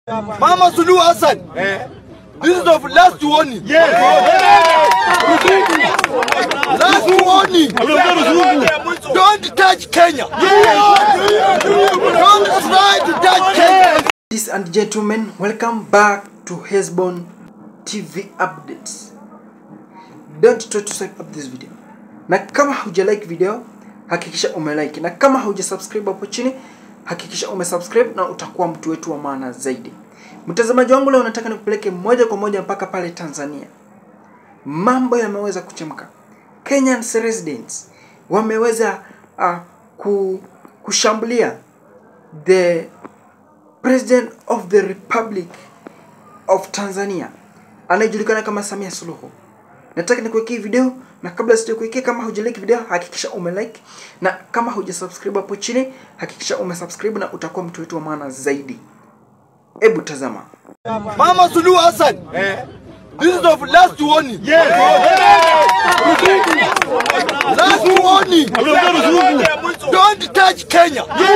Mama Suluhu Hassan, this is the last warning. Yes. Last warning. Don't touch Kenya. Don't try to touch Kenya. Ladies and gentlemen, welcome back to Hesbon TV Updates. Don't try to swipe up this video. Na kama huja like video, hakikisha umelike. Na kama huja subscribe hapo chini, hakikisha umesubscribe na utakuwa mtu wetu wa maana zaidi. Mtazamaji wangu, leo nataka nikupeleke moja kwa moja mpaka pale Tanzania. Mambo yameweza kuchemka. Kenyan residents wameweza kushambulia the President of the Republic of Tanzania anayejulikana kama Samia Suluhu. Nataka nikuwekee video, na kabla sijakuwekea, kama hujalike video hakikisha umelike, na kama hujasubscribe hapo chini hakikisha umesubscribe na utakuwa mtu wetu wa maana zaidi. Ebu tazama. Mama Suluhu Hassan, this is the last warning. Yes. Last warning. Don't touch Kenya. Don't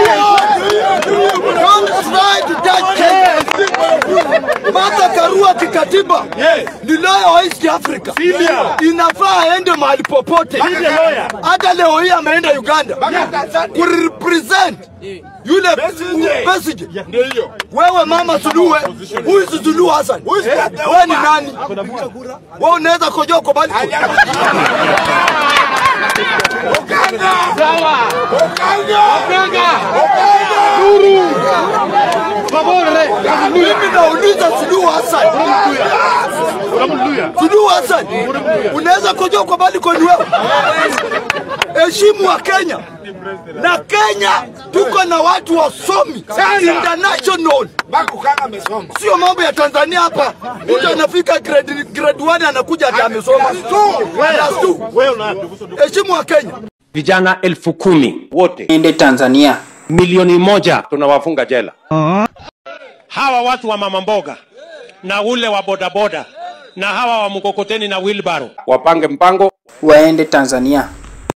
try to touch Kenya. Martha Karua kikatiba ni lawyer wa East Africa. Inafaa aende mahali popote. Hata leo hii ameenda Uganda kurepresent yule Besigye. Wewe Mama Suluhu, huyu Suluhu Hassan, wewe ni nani? Wewe unaweza kojoa kwa bali. Mimi nauliza Suluhu Hassan. Suluhu Hassan, unaweza kojoa kwa balcony wewe? Heshimu wa Kenya. Na Kenya tuko na watu wasomi international. Sio mambo ya Tanzania hapa. Mtu anafika grade 1 anakuja hata amesoma. Heshimu wa Kenya. Vijana 10,000 wote ende Tanzania, 1,000,000 tunawafunga jela. Hawa watu wa mama mboga na ule wa bodaboda na hawa wa mkokoteni na wheelbarrow wapange mpango waende Tanzania.